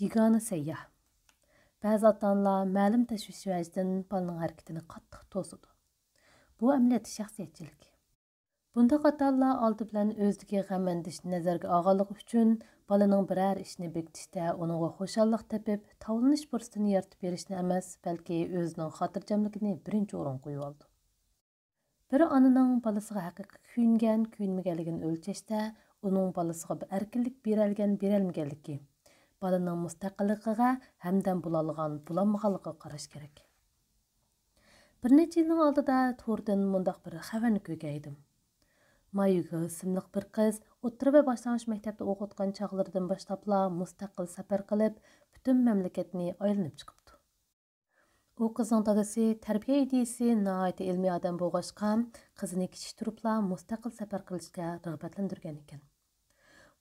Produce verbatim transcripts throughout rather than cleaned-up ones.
يېگانە سەيياھ. بەزى ئاتا-ئانىلار مەلۇم تەشۋىش ۋەجىدىن بالىنىڭ ھەرىكىتىنى قاتتىق توسىدۇ. بۇ ئەمەلىيەتتە شەخسىيەتچىلىك. بۇنداق ئاتا-ئانىلار ئالدى بىلەن ئۆزىدىكى غەم-ئەندىشىنى نەزەرگە ئالغانلىقى ئۈچۈن، بالىنىڭ بىرەر ئىشنى بېكىتىشتە ئۇنىڭغا خۇشاللىق تېپىپ، تاۋلىنىش پۇرسىتىنى يارىتىپ بېرىشنى ئەمەس، بەلكى ئۆزىنىڭ خاتىرجەملىكىنى بىرىنچى ئورۇنغا قويۇۋالىدۇ. بىر ئانىنىڭ بالىسىغا ھەقىقىي كۆيۈنگەن، كۆيۈنمىگەنلىكىنى ئۆلچەشتە، ئۇنىڭ بالىسىغا ئەركىنلىك بېرەلىگەن، بېرەلمىگەنلىكى، بالىنىڭ مۇستەقىللىقىغا ھەمدەم بولالىغان، بولالمىغانلىقىغا قاراش كېرەك. بىر نەچچە يىلنىڭ ئالدىدا توردىن مۇنداق بىر خەۋەرنى كۆرگەن ئىدىم. مايۇگا ئىسىملىق بىر قىز ئوتتۇرا ۋە باشلانغۇچ مەكتەپتە ئوقۇۋاتقان چاغلىرىدىن باشلاپلا مۇستەقىل سەپەر قىلىپ، پۈتۈن مەملىكەتنى ئايلىنىپ چىقىپتۇ. ئۇ قىزنىڭ دادىسى تەربىيە ئىدىيىسى ناھايىتى ئىلمىي ئادەم بولغاچقا، قىزىنى كىچىك تۇرۇپلا مۇستەقىل سەپەر قىلىشقا رىغبەتلەندۈرگەن ئىكەن.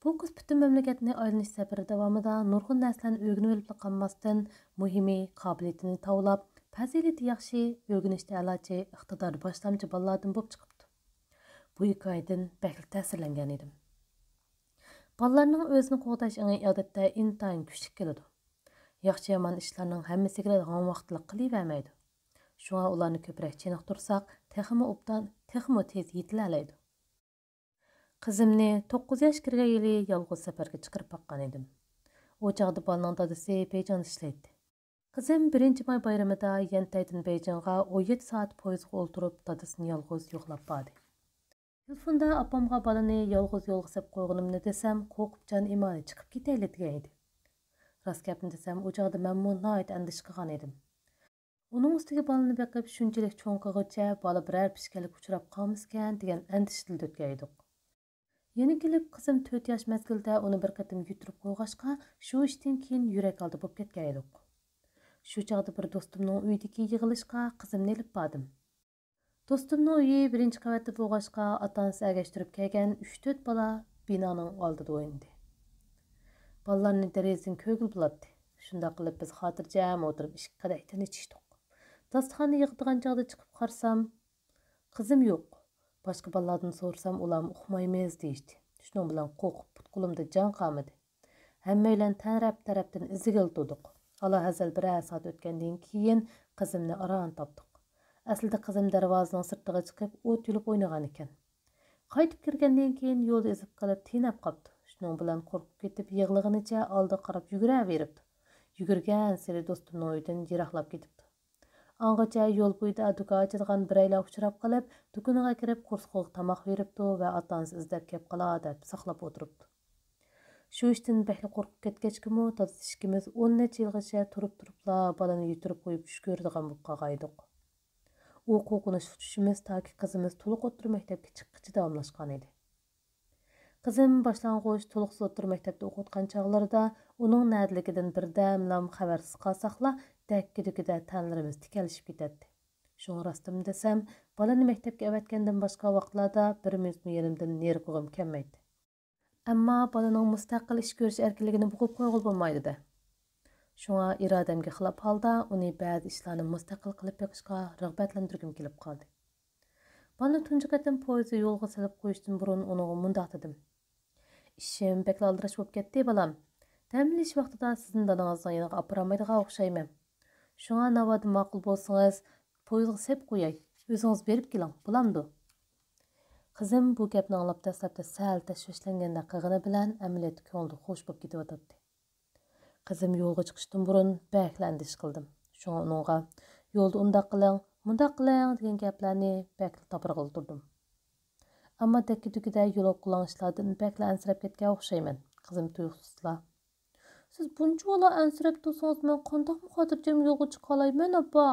بۇ قىز پۈتۈن مەملىكەتنى ئايلىنىش سەپىرى داۋامىدا نۇرغۇن نەرسىلەرنى ئۆگىنىۋېلىپلا قالماستىن، مۇھىمى قابىلىيىتىنى تاۋلاپ، پەزىلىتى ياخشى، ئۆگىنىشتە ئەلاچى، ئىقتىدارى باشلامچى بالىلاردىن بولۇپ چىقىپتۇ. بۇ ھېكايىدىن بەكلا تەسىرلەنگەن ئىدىم. بالىلارنىڭ ئۆزىنى قوغداش ئېڭى ئادەتتە ئىنتايىن كۈچلۈك كېلىدۇ. ياخشى-يامان ئىشلارنىڭ ھەممىسىگىلا ھاڭ ۋاقىتلىق قىلىۋەرمەيدۇ. شۇڭا ئۇلارنى كۆپرەك چېنىقتۇرساق، تېخىمۇ ئوبدان، تېخىمۇ تېز يېتىلەلەيدۇ. قىزىمنى توققۇز ياش كىرگەن يىلى يالغۇز سەپەرگە چىقىرىپ باققان ئىدىم. ئۇ چاغدا بالىنىڭ دادىسى بېيجىڭدا ئىشلەيتتى. قىزىم بىرىنچى ماي بايرىمىدا يەنتەيدىن بېيجىڭغا ئون يەتتە سائەت پويىزغا ئولتۇرۇپ، دادىسىنى يالغۇز يوقلاپ باردى. تېلېفوندا ئاپامغا بالىنى يالغۇز يولغا سېلىپ قويغىنىمنى دېسەم، قورقۇپ جان ئىمانى چىقىپ كېتەيلى دېگەن ئىدى. راست گەپنى دېسەم، ئۇ چاغدا مەنمۇ ناھايىتى ئەندىشە قىلغان ئىدىم. ئۇنىڭ ئۈستىگە بالىنى بېقىپ شۇنچىلىك چوڭ قىلغۇچە بالا بىرەر پىشكەللىككە ئۇچراپ قالمىسىكەن دېگەن ئەندىشىدىلا ئۆتكەن ئىدۇق. يەنە كېلىپ قىزىم تۆت ياش مەزگىلدە ئۇنى بىر قېتىم يۈتۈرۈپ قويغاچقا، شۇ ئىشتىن كېيىن يۈرەك ھالدا بولۇپ كەتكەن ئىدۇق. شۇ چاغدا بىر دوستۇمنىڭ ئۆيىدىكى يىغىلىشقا قىزىمنى ئېلىپ باردىم. دوستۇمنىڭ ئۆيى بىرىنچى قەۋەتتە بولغاچقا، ئاتا-ئانىسى ئەگەشتۈرۈپ كەلگەن ئۈچ-تۆت بالا بىنانىڭ ئالدىدا ئوينىدى. بالىلارنى دېرىزىدىن كۆرگىلى بولاتتى. شۇنداق قىلىپ بىز خاتىرجەم ئولتۇرۇپ ئىككى قەدەھتىن ئىچىشتۇق. داستىخاننى يىغىدىغان چاغدا چىقىپ قارىسام، قىزىم يوق. باشقا بالىلاردىن سورىسام، ئۇلارمۇ ئۇقمايمىز دېيىشتى. شۇنىڭ بىلەن قورقۇپ پۇت-قولۇمدا جان قالمىدى. ھەممەيلەن تەرەپ-تەرەپتىن ئىزدىگىلى تۇردۇق. ئالاھەزەل بىرەر سائەت ئۆتكەندىن كېيىن قىزىمنى ئاران تاپتۇق. ئەسلىدە قىزىم دەرۋازىنىڭ سىرتىغا چىقىپ ئوت يۇلۇپ ئوينىغان ئىكەن. قايتىپ كىرگەندىن كېيىن يولدا ئېزىپ قېلىپ تېنەپ قاپتۇ. شۇنىڭ بىلەن قورقۇپ كېتىپ يىغلىغىنىچە ئالدىغا قاراپ يۈگۈرەۋېرىپتۇ. يۈگۈرگەنسېرى دوستۇمنىڭ ئۆيىدىن يىراقلاپ كېتىپتۇ. ئاڭغىچە يول بويىدا دۇكان ئاچىدىغان بىرەيلەن ئۇچراپ قېلىپ، دۇكىنىغا كىرىپ قورسىقىغا تاماق بېرىپتۇ ۋە ئاتا-ئانىسى ئىزدەپ كەپ قالا دەپ ساقلاپ ئولتۇرۇپتۇ. شۇ ئىشتىن بەكلا قورقۇپ كەتكەچكىمۇ دادىسى ئىككىمىز ئون نەچچە يىلغىچە تۇرۇپ-تۇرۇپلا بالىنى يۈتۈرۈپ قويۇپ چۈش كۆرىدىغان بولۇپ قالغانىدۇق. ئۇ قورقۇنچلۇق چۈشىمىز تاكى قىزىمىز تولۇق ئوتتۇرا مەكتەپكە چىققىچە داۋاملاشقانىدى. قىزىم باشلانغۇچ تولۇقسىز ئوتتۇرا مەكتەپتە ئوقۇۋاتقان چاغلىرىدا ئۇنىڭ نەدىلىكىدىن بىردەملام خەۋەرسىز قالساقلا، دەككە-دۈككىدە تەنلىرىمىز تىكەلىشىپ كېتەتتى. شۇڭا راستىمنى دېسەم، بالىنى مەكتەپكە ئەۋەتكەندىن باشقا ۋاقىتلاردا بىر مىنۇتمۇ يېنىمدىن نېرى قويغۇم كەلمەيتتى. ئەمما بالىنىڭ مۇستەقىل ئىش كۆرۈش ئەركىنلىكىنى بوغۇپ قويغىلى بولمايدۇ-دە. شۇڭا ئىرادەمگە خىلاپ ھالدا ئۇنى بەزى ئىشلارنى مۇستەقىل قىلىپ بېقىشقا رىغبەتلەندۈرگۈم كېلىپ قالدى. بالىنى تۇنجى قېتىم پويىزدا يولغا سېلىپ قويۇشتىن بۇرۇن ئۇنىڭغا مۇنداق دېدىم: «ئىشىم بەكلا ئالدىراش بولۇپ كەتتى، بالام. دەم ئېلىش ۋاقتىدا سىزنى دادىڭىزنىڭ يېنىغا ئاپىرالمايدىغان ئوخشايمەن. شۇڭا ناۋادا ماقۇل بولسىڭىز، پويىزغا سېلىپ قوياي، ئۆزىڭىز بېرىپ كېلىڭ، بولامدۇ؟» قىزىم بۇ گەپنى ئاڭلاپ دەسلەپتە سەل تەشۋىشلەنگەندەك قىلغىنى بىلەن ئەمەلىيەتتە كۆڭلىدە خوش بولۇپ كېتىۋاتاتتى. قىزىم يولغا چىقىشتىن بۇرۇن بەكلا ئەندىشە قىلدىم. شۇڭا ئۇنىڭغا «يولدا ئۇنداق قىلىڭ، مۇنداق قىلىڭ» دېگەن گەپلەرنى بەكلا تاپىرىغىلى تۇردۇم. ئەمما دەككە-دۈككىدە يول قولاڭ ئىشلاردىن بەكلا ئەنسىرەپ كەتكەن ئوخشايمەن. قىزىم تۇيۇقسىزلا: «سىز بۇنچىۋالا ئەنسىرەپ تۇرسىڭىز، مەن قانداقمۇ خاتىرجەم يولغا چىقالايمەن، ئاپا؟»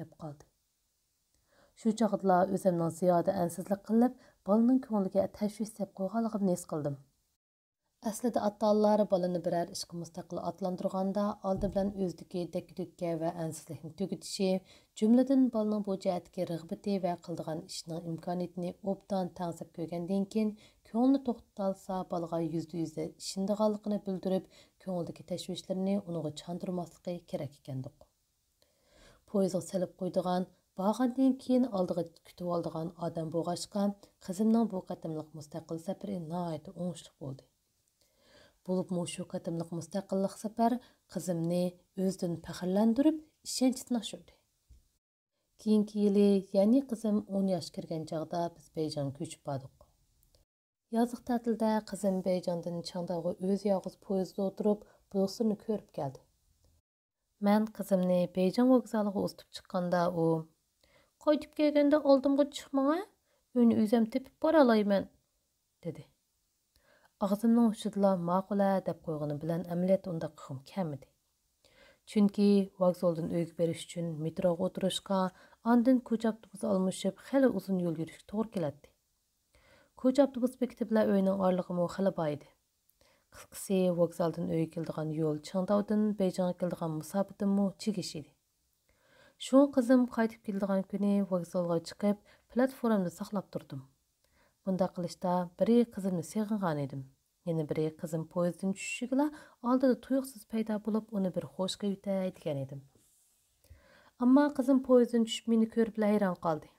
دەپ قالدى. شۇ چاغدىلا ئۆزۈمنىڭ زىيادە ئەنسىزلىك قىلىپ، بالىنىڭ كۆڭلىگە تەشۋىش سېلىپ قويغانلىقىمنى ھېس قىلدىم. ئەسلىدە ئاتا-ئانىلار بالىنى بىرەر ئىشقا مۇستەقىل ئاتلاندۇرغاندا، ئالدى بىلەن ئۆزىدىكى دەككە-دۈككە ۋە ئەنسىزلىكنى تۈگىتىشى، جۈملىدىن بالىنىڭ بۇ جەھەتتىكى رىغبىتى ۋە قىلىدىغان ئىشىنىڭ ئىمكانىيىتىنى ئوبدان تەڭسەپ كۆرگەندىن كېيىن، كۆڭلىنى توختىتالىسا، بالىغا يۈزدە يۈز ئىشىنىدىغانلىقىنى بىلدۈرۈپ، كۆڭلىدىكى تەشۋىشلىرىنى ئۇنىڭغا چاندۇرماسلىقى كېرەك ئىكەندۇق. پويىزغا سېلىپ قويىدىغان، بارغاندىن كېيىن ئالدىغا كۈتۈۋالىدىغان ئادەم بولغاچقا، قىزىمنىڭ بۇ قېتىملىق مۇستەقىل سەپىرى ناھايىتى ئوڭۇشلۇق بولدى. بولۇپمۇ شۇ قېتىملىق مۇستەقىللىق سەپەر قىزىمنى ئۆزىدىن پەخىرلەندۈرۈپ، ئىشەنچتىن ئاشۇردى. كېيىنكى يىلى يەنى قىزىم ئون ياشقا كىرگەن چاغدا بىز بېيجىڭغا كۆچۈپ باردۇق. يازلىق تەتىلدە قىزىم بېيجىڭدىن چىڭداۋغا ئۆزى يالغۇز پويىزدا ئولتۇرۇپ، بۇ قىسىمنى كۆرۈپ كەلدى. مەن قىزىمنى بېيجىڭ ۋوگزالىغا ئۇزىتىپ چىققاندا ئۇ، «قايتىپ كەلگەندە ئالدىمغا چىقماڭە، ئۆينى ئۆزۈم تېپىپ بارالايمەن» دېدى. ئاغزىمنىڭ ئۇچىدىلا «ماقۇل-ھە» دەپ قويغىنىم بىلەن ئەمەلىيەتتە ئۇنداق قىلغۇم كەلمىدى. چۈنكى ۋوگزالدىن ئۆيگە بېرىش ئۈچۈن مېتروغا ئولتۇرۇشقا، ئاندىن كوچا ئاپتوبۇسى ئالمىشىپ خېلى ئۇزۇن يول يۈرۈشكە توغرا كېلەتتى. كوچا ئاپتوبۇس بېكىتى بىلەن ئۆينىڭ ئارىلىقىمۇ خېلى بار ئىدى. قىسقىسى، ۋوگزالدىن ئۆيگە كېلىدىغان يول چىڭداۋدىن بېيجىڭغا كېلىدىغان مۇساپىدىنمۇ چىگىش ئىدى. شۇڭا قىزىم قايتىپ كېلىدىغان كۈنى ۋوگزالغا چىقىپ، پلاتفورمىدا ساقلاپ تۇردۇم. بۇنداق قىلىشتا بىرى قىزىمنى سېغىنغان ئىدىم، يەنە بىرى قىزىم پويىزدىن چۈشۈشىگىلا ئالدىدا تۇيۇقسىز پەيدا بولۇپ، ئۇنى بىر خوش قىلىۋېتەي دېگەن ئىدىم. ئەمما قىزىم پويىزدىن چۈشۈپ مېنى كۆرۈپلا ھەيران قالدى.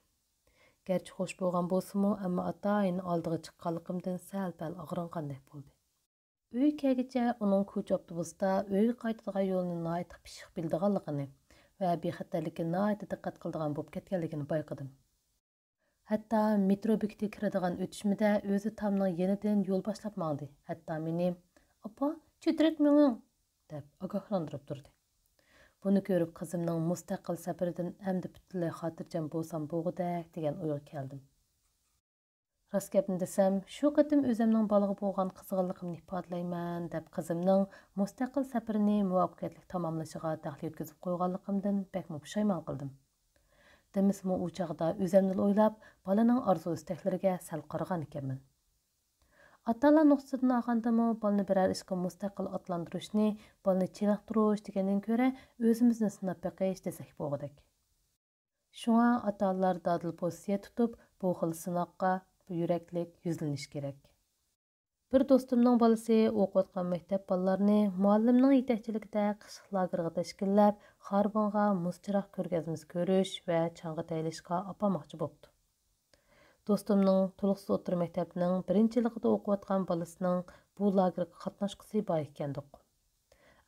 گەرچە خوش بولغان بولسىمۇ، ئەمما ئاتايىن ئالدىغا چىققانلىقىمدىن سەل-پەل ئاغرىنغاندەك بولدى. ئۆيگە كەلگىچە ئۇنىڭ كوچا ئاپتوبۇستا ئۆيگە قايتىدىغان يولنى ناھايىتى پىششىق بىلىدىغانلىقىنى ۋە بىخەتەرلىككە ناھايىتى دىققەت قىلىدىغان بولۇپ كەتكەنلىكىنى بايقىدىم. ھەتتا مېترو بېكىتىگە كىرىدىغان ئۆتۈشمىدە ئۆزى تامنىڭ يېنىدىن يول باشلاپ ماڭدى. ھەتتا مېنى، «ئاپا، چېتىرەك مېڭىڭ!» دەپ ئاگاھلاندۇرۇپ تۇردى. بۇنى كۆرۈپ قىزىمنىڭ مۇستەقىل سەپىرىدىن ئەمدى پۈتۈنلەي خاتىرجەم بولسام بولغۇدەك دېگەن ئويغا كەلدىم. راست گەپنى دېسەم، شۇ قېتىم ئۆزۈمنىڭ بالىغا بولغان قىزغىنلىقىمنى ئىپادىلەيمەن دەپ قىزىمنىڭ مۇستەقىل سەپىرىنى مۇۋەپپەقىيەتلىك تاماملىشىغا دەخلى يەتكۈزۈپ قويغانلىقىمدىن بەكمۇ پۇشايمان قىلدىم. دېمىسىمۇ ئۇ چاغدا ئۆزۈمنىلا ئويلاپ، بالىنىڭ ئارزۇ-ئىستەكلىرىگە سەل قارىغان ئىكەنمەن. ئاتا-ئانىلار نۇقتىسىدىن ئالغاندىمۇ، بالىنى بىرەر ئىشقا مۇستەقىل ئاتلاندۇرۇشنى، بالىنى چېنىقتۇرۇش دېگەندىن كۆرە، ئۆزىمىزنى سىناپ بېقىش دېسەك بولغۇدەك. شۇڭا ئاتا-ئانىلار دادىل پوزىتسىيە تۇتۇپ، بۇ خىل سىناققا يۈرەكلىك يۈزلىنىش كېرەك. بىر دوستۇمنىڭ بالىسى ئوقۇۋاتقان مەكتەپ بالىلارنى مۇئەللىمنىڭ يېتەكچىلىكىدە قىشلىق لاگېرغا تەشكىللەپ، خاربىڭغا مۇز چىراغ كۆرگەزمىسى كۆرۈش ۋە چاڭغا تەيلىشقا ئاپارماقچى بوپتۇ. دوستۇمنىڭ تولۇقسىز ئوتتۇرا مەكتەپنىڭ بىرىنچى يىللىقىدا ئوقۇۋاتقان بالىسىنىڭ بۇ لاگېرغا قاتناشقۇسى بار ئىكەندۇق.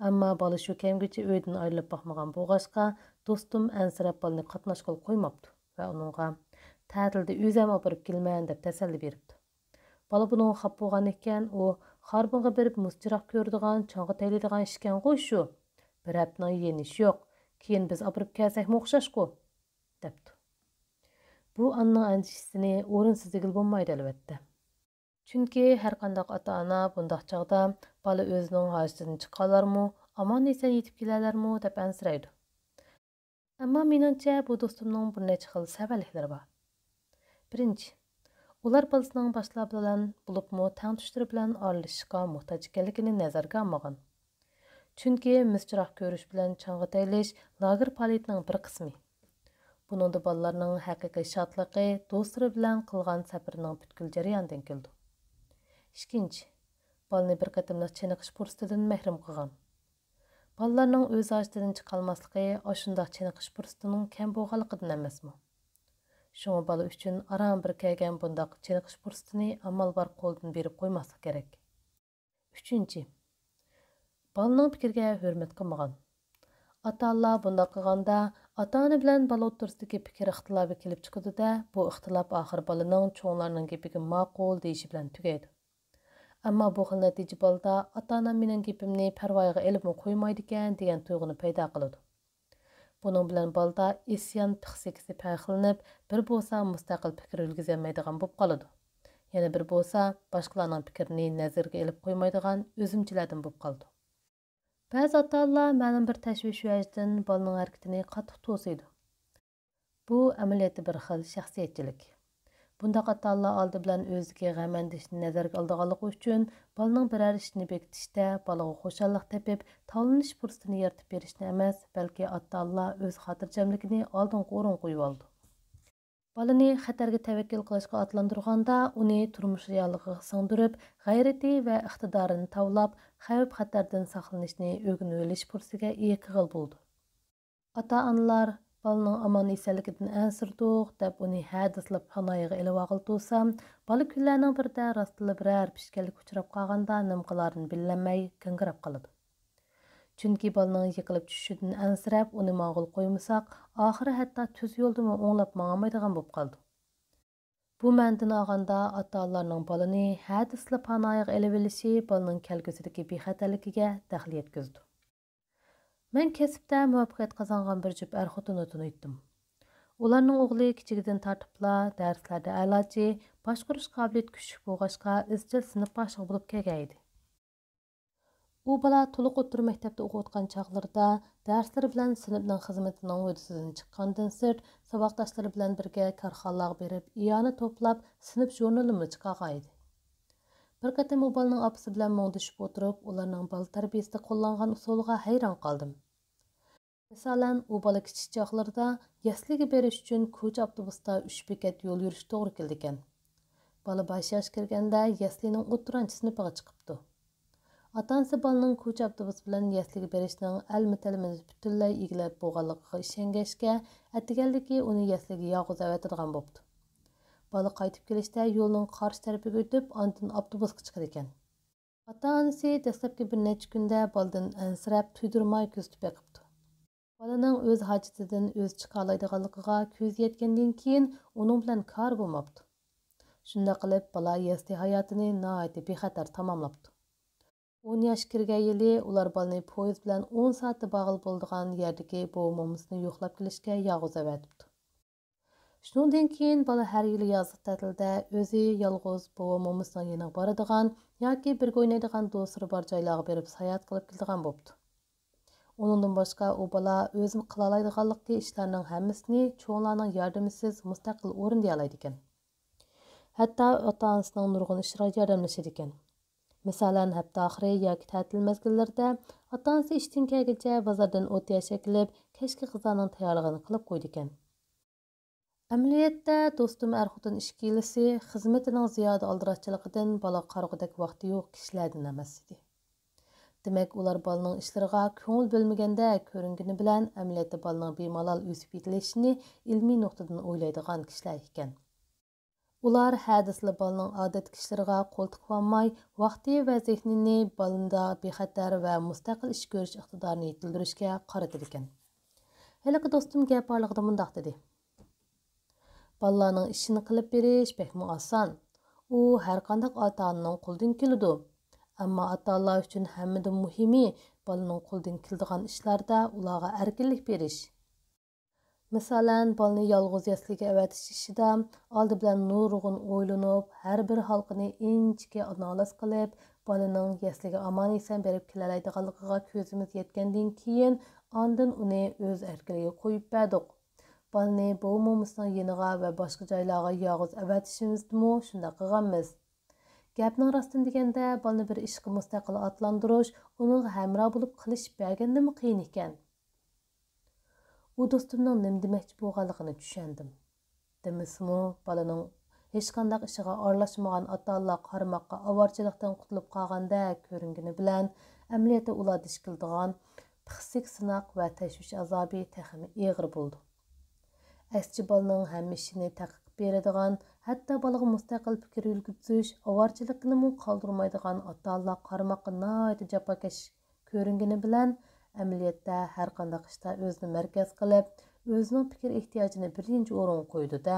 ئەمما بالا شۇ كەمگىچە ئۆيدىن ئايرىلىپ باقمىغان بولغاچقا، دوستۇم ئەنسىرەپ بالىنى قاتناشقىلى قويماپتۇ ۋە ئۇنىڭغا، «تەتىلدە ئۆزۈم ئاپىرىپ كېلىمەن» دەپ تەسەللى بېرىپتۇ. بالا بۇنىڭغا خاپا بولغان ئىكەن، ئۇ، «خاربىڭغا بېرىپ مۇز چىراغ كۆرىدىغان، چاڭغا تەيلەيدىغان ئىشكەنغۇ شۇ. بىر ھەپتىنىڭ يېيىنى ئىش يوق. كېيىن بىز ئاپىرىپ كەلسەكمۇ ئوخشاشقۇ» دەپتۇ. بۇ ئانىنىڭ ئەندىشىسىنى ئورۇنسىز دېگىلى بولمايدۇ، ئەلۋەتتە. چۈنكى ھەرقانداق ئاتا-ئانا بۇنداق چاغدا، «بالا ئۆزىنىڭ ھاجىتىدىن چىقالارمۇ، ئامان-ئېسەن يېتىپ كېلەلەرمۇ؟» دەپ ئەنسىرەيدۇ. ئەمما مېنىڭچە، بۇ دوستۇمنىڭ بىر نەچچە خىل سەۋەنلىكلىرى بار. بىرىنچى، ئۇلار بالىسىنىڭ باشقىلار بىلەن، بولۇپمۇ تەڭتۇشلىرى بىلەن ئارىلىشىشقا موھتاج ئىكەنلىكىنى نەزەرگە ئالمىغان. چۈنكى مۇز چىراغ كۆرۈش بىلەن چاڭغا تەيلىش لاگېر پائالىيىتىنىڭ بىر قىسمى. بۇنىڭدا بالىلارنىڭ ھەقىقىي شادلىقى دوستلىرى بىلەن قىلغان سەپىرىنىڭ پۈتكۈل جەريانىدىن كېلىدۇ. ئىككىنچى، بالىنى بىر قېتىملىق چېنىقىش پۇرسىتىدىن مەھرۇم قىلغان. بالىلارنىڭ ئۆز ھاجىتىدىن چىقالماسلىقى ئاشۇنداق چېنىقىش پۇرسىتىنىڭ كەم بولغانلىقىدىن ئەمەسمۇ؟ شۇڭا بالا ئۈچۈن ئاران بىر كەلگەن بۇنداق چېنىقىش پۇرسىتىنى ئامال بار قولدىن بېرىپ قويماسلىق كېرەك. ئۈچىنچى، بالىنىڭ پىكرىگە ھۆرمەت قىلمىغان. ئاتا-ئانىلار بۇنداق قىلغاندا، ئاتا-ئانا بىلەن بالا ئوتتۇرىسىدىكى پىكىر ئىختىلاپى كېلىپ چىقىدۇ-دە، بۇ ئىختىلاپ ئاخىرى بالىنىڭ چوڭلارنىڭ گېپىگە ماقۇل دېيىشى بىلەن تۈگەيدۇ. ئەمما بۇ خىل نەتىجە بالىدا، «ئاتا-ئانام مېنىڭ گېپىمنى پەرۋايىغا ئېلىپمۇ قويمايدىكەن» دېگەن تۇيغۇنى پەيدا قىلىدۇ. بۇنىڭ بىلەن بالىدا ئىسيان پىخسىكىسى پەرقلىنىپ، بىر بولسا مۇستەقىل پىكىر يۈرگۈزەلمەيدىغان بولۇپ قالىدۇ. يەنە بىر بولسا باشقىلارنىڭ پىكرىنى نەزىرگە ئېلىپ قويمايدىغان ئۆزۈمچىلەردىن بولۇپ قالىدۇ. بەزى ئاتا-ئانىلار مەلۇم بىر تەشۋىش ۋەجىدىن بالىنىڭ ھەرىكىتىنى قاتتىق توسۇيدۇ. بۇ ئەمەلىيەتتە بىر خىل شەخسىيەتچىلىك. بۇنداق ئاتا-ئانىلار ئالدى بىلەن ئۆزىدىكى غەم-ئەندىشىنى نەزەرگە ئالىدىغانلىقى ئۈچۈن، بالىنىڭ بىرەر ئىشنى بېكىتىشتە بالىغا خۇشاللىق تېپىپ، تاۋلىنىش پۇرسىتىنى يارىتىپ بېرىشنى ئەمەس، بەلكى ئاتا-ئانىلار ئۆز خاتىرجەملىكىنى ئالدىنقى ئورۇنغا قويۇۋالىدۇ. بالىنى خەتەرگە تەۋەككۈل قىلىشقا ئاتلاندۇرغاندا، ئۇنى تۇرمۇش رېئاللىقىغا سىڭدۈرۈپ، غەيرىتى ۋە ئىقتىدارىنى تاۋلاپ، خەۋپ-خەتەردىن ساقلىنىشنى ئۆگىنىۋېلىش پۇرسىتىگە ئىگە قىلغىلى بولىدۇ. ئاتا-ئانىلار بالىنىڭ ئامان-ئېسەنلىكىدىن ئەنسىرىدۇق، دەپ ئۇنى ھە دېسىلا پاناھىغا ئېلىۋالغىلى تۇرسام، بالا كۈنلەرنىڭ بىرىدە راستلا بىرەر پىشكەللىككە ئۇچراپ قالغاندا نېمە قىلارىنى بىلەلمەي گاڭگىراپ قالىدۇ. چۈنكى بالىنىڭ يىقىلىپ چۈشۈشىدىن ئەنسىرەپ، ئۇنى ماڭغىلى قويمىساق، ئاخىرى ھەتتا تۈز يولدىمۇ ئوڭلاپ ماڭالمايدىغان بولۇپ قالىدۇ. بۇ مەنىدىن ئالغاندا، ئاتا-ئانىلارنىڭ بالىنى ھە دېسىلا پاناھىغا ئېلىۋېلىشى بالىنىڭ كەلگۈسىدىكى بىخەتەرلىكىگە دەخلى يەتكۈزىدۇ. مەن كەسىپتە مۇۋەپپەقىيەت قازانغان بىر جۈپ ئەر-خوتۇننى تونۇيتتۇم. ئۇلارنىڭ ئوغلى كىچىكىدىن تارتىپلا دەرسلەردە ئەلاچى، باشقۇرۇش قابىلىيىتى كۈچلۈك بولغاچقا، ئىزچىل سىنىپ باشلىقى بولۇپ كەلگەن ئىدى. ئۇ بالا تولۇق ئوتتۇرا مەكتەپتە ئوقۇۋاتقان چاغلىرىدا دەرسلىرى بىلەن سىنىپنىڭ خىزمىتىنىڭ ھۆددىسىدىن چىققاندىن سىرت، ساۋاقداشلىرى بىلەن بىرگە كارخانىلارغا بېرىپ، ئىئانە توپلاپ، سىنىپ ژۇرنىلىمۇ چىقارغان ئىدى. بىر قېتىم ئۇ بالىنىڭ ئاپىسى بىلەن مۇڭدىشىپ ئولتۇرۇپ، ئۇلارنىڭ بالا تەربىيىسىدە قوللانغان ئۇسۇلىغا ھەيران قالدىم. مىسالەن، ئۇ بالا كىچىك چاغلىرىدا يەسلىگە بېرىش ئۈچۈن كوچا ئاپتوبۇستا ئۈچ بېكەت يول يۈرۈش توغرا كېلىدىكەن. بالا بەش ياش كىرگەندە يەسلىنىڭ ئوتتۇرانچى سىنىپىغا چىقىپتۇ. ئاتا-ئانىسى بالىنىڭ كوچا ئاپتوبۇسى بىلەن يەسلىگە بېرىشنىڭ ئەلمە-تەلمىنى پۈتۈنلەي ئىگىلەپ بولغانلىقىغا ئىشەنگەچكە، ئەتىگەنلىكى ئۇنى يەسلىگە يالغۇز ئەۋەتىدىغان بوپتۇ. بالا قايتىپ كېلىشتە يولنىڭ قارشى تەرىپىگە ئۆتۈپ، ئاندىن ئاپتوبۇسقا چىقىدىكەن. ئاتا-ئانىسى دەسلەپكى بىر نەچچە كۈندە بالىدىن ئەنسىرەپ، تۇيدۇرماي كۆزىتىپ بېقىپتۇ. بالىنىڭ ئۆز ھاجىتىدىن ئۆزى چىقالايدىغانلىقىغا كۆزى يەتكەندىن كېيىن، ئۇنىڭ بىلەن كارى بولماپتۇ. شۇنداق قىلىپ، بالا يەسلى ھاياتىنى ناھايىتى بىخەتەر تاماملاپتۇ. ئون ياش كىرگەن يىلى ئۇلار بالىنى پويىز بىلەن ئون سائەتتە بارغىلى بولىدىغان يەردىكى بوۋا مومىسىنى يوقلاپ كېلىشكە يالغۇز ئەۋەتىپتۇ. شۇنىڭدىن كېيىن بالا ھەر يىلى يازلىق تەتىلدە ئۆزى يالغۇز بوۋا مومىسىنىڭ يېنىغا بارىدىغان ياكى بىرگە ئوينايدىغان دوستلىرى بار جايلارغا بېرىپ ساياھەت قىلىپ كېلىدىغان بوپتۇ. ئۇنىڭدىن باشقا ئۇ بالا ئۆزىمۇ قىلالايدىغانلىقى ئىشلارنىڭ ھەممىسىنى چوڭلارنىڭ ياردىمىسىز مۇستەقىل ئورۇندىيالايدىكەن. ھەتتا ئاتا-ئانىسىنىڭ نۇرغۇن ئىشلىرىغا ياردەملىشىدىكەن. مىسالەن، ھەپتە ئاخىرى ياكى تەتىل مەزگىللىرىدە ئاتا-ئانىسى ئىشتىن كەلگىچە بازاردىن ئوت-يەش ئەكېلىپ، كەچكى غىزانىڭ تەييارلىقىنى قىلىپ قويىدىكەن. ئەمەلىيەتتە، دوستۇم ئەر-خوتۇن ئىككىلىسى خىزمىتىنىڭ زىيادە ئالدىراشچىلىقىدىن بالا قارىغۇدەك ۋاقتى يوق كىشىلەردىن ئەمەس ئىدى. دېمەك، ئۇلار بالىنىڭ ئىشلىرىغا كۆڭۈل بۆلمىگەندەك كۆرۈنگىنى بىلەن، ئەمەلىيەتتە بالىنىڭ بىمالال ئۆسۈپ يېتىلىشىنى ئىلمىي نۇقتىدىن ئويلايدىغان كىشىلەر ئىكەن. ئۇلار ھە دېسىلا بالىنىڭ ئادەتتىكى ئىشلىرىغا قول تىقىۋالماي، ۋاقتى ۋە زېھنىنى بالىدا بىخەتەر ۋە مۇستەقىل ئىش كۆرۈش ئىقتىدارىنى يېتىلدۈرۈشكە قارىتىدىكەن. ھېلىقى دوستۇم گەپ ئارىلىقىدا مۇنداق دېدى: بالىلارنىڭ ئىشىنى قىلىپ بېرىش بەكمۇ ئاسان. ئۇ ھەرقانداق ئاتا-ئانىنىڭ قولىدىن كېلىدۇ. ئەمما ئاتا-ئانىلار ئۈچۈن ھەممىدىن مۇھىمى بالىنىڭ قولىدىن كېلىدىغان ئىشلاردا ئۇلارغا ئەركىنلىك بېرىش. مىسالەن، بالىنى يالغۇز يەسلىگە ئەۋەتىش ئىشىدا ئالدى بىلەن نۇرغۇن ئويلىنىپ، ھەر بىر ھالقىنى ئىنچىكە ئانالىز قىلىپ، بالىنىڭ يەسلىگە ئامان-ئېسەن بېرىپ كېلەلەيدىغانلىقىغا كۆزىمىز يەتكەندىن كېيىن، ئاندىن ئۇنى ئۆز ئەركىنلىكىگە قويۇپ بەردۇق. بالىنى بوۋا مومىسىنىڭ يېنىغا ۋە باشقا جايلارغا يالغۇز ئەۋەتىشىمىزدىمۇ شۇنداق قىلغانمىز. گەپنىڭ راستىنى دېگەندە، بالىنى بىر ئىشقا مۇستەقىل ئاتلاندۇرۇش، ئۇنىڭغا ھەمراھ بولۇپ قىلىشىپ بەرگەندىمۇ قىيىن ئىكەن. ئۇ دوستۇمنىڭ نېمە دېمەكچى بولغانلىقىنى چۈشەندىم. دېمىسىمۇ، بالىنىڭ ھېچقانداق ئىشىغا ئارىلاشمىغان ئاتا-ئانىلار قارىماققا ئاۋارىچىلىقتىن قۇتۇلۇپ قالغاندەك كۆرۈنگىنى بىلەن، ئەمەلىيەتتە ئۇلاردا ئىش قىلىدىغان پىسخىك سىناق ۋە تەشۋىش ئازابى تېخىمۇ ئېغىر بولىدۇ. ئەسچى بالىنىڭ ھەممە ئىشىنى تەقىق قىلىپ بېرىدىغان، ھەتتا بالىغا مۇستەقىل پىكىر يۈرگۈزۈش، ئاۋارىچىلىقىنىمۇ قالدۇرمايدىغان ئاتا-ئانىلار قارىماققا ناھايىتى جاپاكەش كۆرۈنگىنى بىلەن، ئەمەلىيەتتە ھەرقانداق ئىشتا ئۆزىنى مەركەز قىلىپ، ئۆزىنىڭ پىكىر ئېھتىياجىنى بىرىنچى ئورۇنغا قويىدۇ-دە،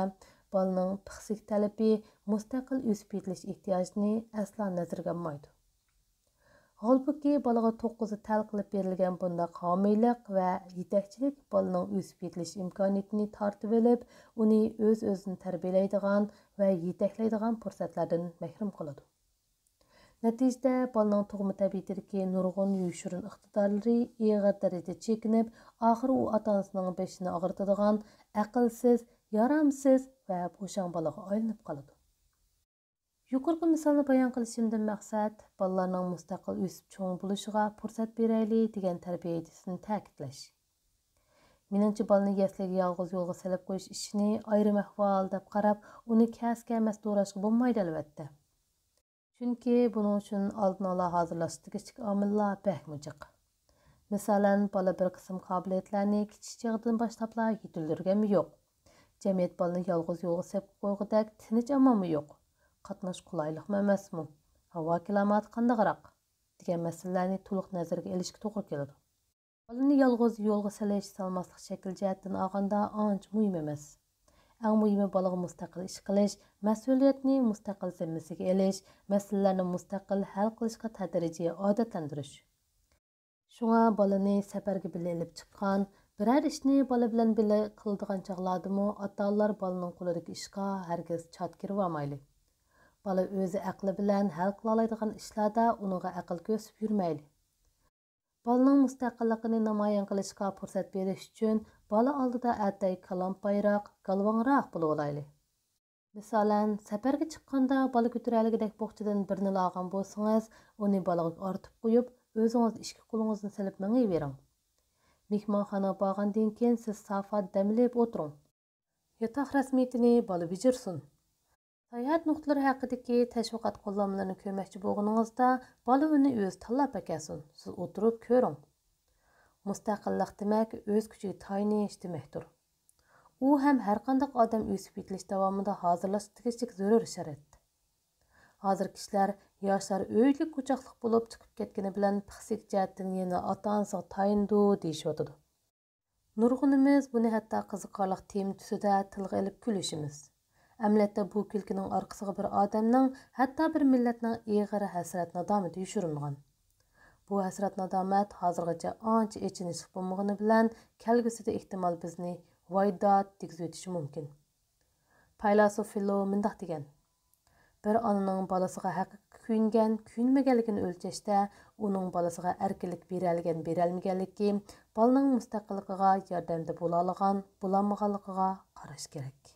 بالىنىڭ پىسخىك تەلىپى، مۇستەقىل ئۆسۈپ يېتىلىش ئېھتىياجىنى ئەسلا نەزەرگە ئالمايدۇ. ھالبۇكى، بالىغا توققۇزدا تەل قىلىپ بېرىلگەن بۇنداق ھامىيلىق ۋە يېتەكچىلىك بالىنىڭ ئۆسۈپ يېتىلىش ئىمكانىيىتىنى تارتىۋېلىپ، ئۇنى ئۆز-ئۆزىنى تەربىيەلەيدىغان ۋە يېتەكلەيدىغان پۇرسەتلەردىن مەھرۇم قىلىدۇ. نەتىجىدە، بالىنىڭ تۇغما تەبىئىتىدىكى نۇرغۇن يوشۇرۇن ئىقتىدارلىرى ئېغىر دەرىجىدە چېكىنىپ، ئاخىرى ئۇ ئاتا-ئانىسىنىڭ بېشىنى ئاغرىتىدىغان ئەقىلسىز، يارامسىز ۋە بوشاڭ بالىغا ئايلىنىپ قالىدۇ. يۇقىرىقى مىسالنى بايان قىلىشىمدىن مەقسەت، بالىلارنىڭ مۇستەقىل ئۆسۈپ چوڭ بولۇشىغا پۇرسەت بېرەيلى دېگەن تەربىيە ئىدىيىسىنى تەكىتلەش. مېنىڭچە، بالىنى يەسلىگە يالغۇز يولغا سېلىپ قويۇش ئىشىنى ئايرىم ئەھۋال دەپ قاراپ، ئۇنى كەس-كەمەس دوراشقا بولمايدۇ، ئەلۋەتتە. چۈنكى بۇنىڭ ئۈچۈن ئالدىن ئالا ھازىرلاش دېگۈچىلىك ئامىللار بەكمۇ جىق. مىسالەن، بالا بىر قىسىم قابىلىيەتلەرنى كىچىك چېغىدىن باشلاپلا يېتىلدۈرگەنمۇ يوق. جەمئىيەت بالىنى يالغۇز يولغا سېلىپ قويغۇدەك تىنچ ئامالمۇ يوق. قاتناش قولايلىقمۇ ئەمەسمۇ؟ ھاۋا كىلىماتى قانداقراق؟ دېگەن مەسىلىلەرنى تولۇق نەزەرگە ئېلىشقا توغرا كېلىدۇ. بالىنى يالغۇز يولغا سېلىش، سالماسلىق شەكلى جەھەتتىن ئالغاندا ئانچە مۇھىم ئەمەس. ئەڭ مۇھىمى بالىغا مۇستەقىل ئىش قىلىش، مەسئۇلىيەتنى مۇستەقىل زىممىسىگە ئېلىش، مەسىلىلەرنى مۇستەقىل ھەل قىلىشقا تەدرىجىي ئادەتلەندۈرۈش. شۇڭا بالىنى سەپەرگە بىللە ئېلىپ چىققان، بىرەر ئىشنى بالا بىلەن بىللە قىلىدىغان چاغلاردىمۇ ئاتا-ئانىلار بالىنىڭ قولىدىكى ئىشقا ھەرگىز چات كىرىۋالمايلى. بالا ئۆزى ئەقلى بىلەن ھەل قىلالايدىغان ئىشلاردا ئۇنىڭغا ئەقىل كۆرسىتىپ يۈرمەيلى. بالىنىڭ مۇستەقىللىقىنى نامايان قىلىشقا پۇرسەت بېرىش ئۈچۈن بالا ئالدىدا ئەتەي كالامپايراق، گالۋاڭراق بولۇۋالايلى. مىسالەن، سەپەرگە چىققاندا بالا كۆتۈرەلىگۈدەك بوخچىدىن بىرنىلا ئالغان بولسىڭىز، ئۇنى بالىغا ئارتىپ قويۇپ، ئۆزىڭىز ئىككى قولىڭىزنى سېلىپ مېڭىۋېرىڭ. مېھمانخانىغا بارغاندىن كېيىن سىز سافادا دەم ئېلىپ ئولتۇرۇڭ. ياتاق رەسمىيىتىنى بالا بېجىرسۇن. ساياھەت نۇقتىلىرى ھەققىدىكى تەشۋىقات قوللانمىلىرىنى كۆرمەكچى بولغىنىڭىزدا، بالا ئۇنى ئۆزى تاللاپ ئەكەلسۇن، سىز ئولتۇرۇپ كۆرۈڭ. مۇستەقىللىق دېمەك، ئۆز كۈچىگە تايىنىش دېمەكتۇر. ئۇ ھەم ھەرقانداق ئادەم ئۆسۈپ يېتىلىش داۋامىدا ھازىرلاشقا تېگىشلىك زۆرۈر شەرت. ھازىر كىشىلەر ياشلار ئۆيلۈك ئوچاقلىق بولۇپ چىقىپ كەتكىنى بىلەن پىسخىك جەھەتتىن يەنە ئاتا-ئانىسىغا تايىنىدۇ دېيىشىۋاتىدۇ. نۇرغۇنىمىز بۇنى ھەتتا قىزىقارلىق تېما تۈسىدە تىلغا ئېلىپ كۈلۈشىمىز. ئەمەلىيەتتە بۇ كۈلكىنىڭ ئارقىسىغا بىر ئادەمنىڭ، ھەتتا بىر مىللەتنىڭ ئېغىر ھەسرەت-نادامىتى يوشۇرۇنغان. بۇ ھەسرەت-نادامەت ھازىرغىچە ئانچە ئېچىنىشلىق بولمىغىنى بىلەن، كەلگۈسىدە ئېھتىمال بىزنى ۋايدات دېگۈزۈۋېتىشى مۇمكىن. پەيلاسوف فىلو مۇنداق دېگەن: بىر ئانىنىڭ بالىسىغا ھەقىقىي كۆيۈنگەن، كۆيۈنمىگەنلىكىنى ئۆلچەشتە، ئۇنىڭ بالىسىغا ئەركىنلىك بېرەلىگەن، بېرەلمىگەنلىكى، بالىنىڭ مۇستەقىللىقىغا ياردەمدە بولالىغان، بولالمىغانلىقىغا قاراش كېرەك.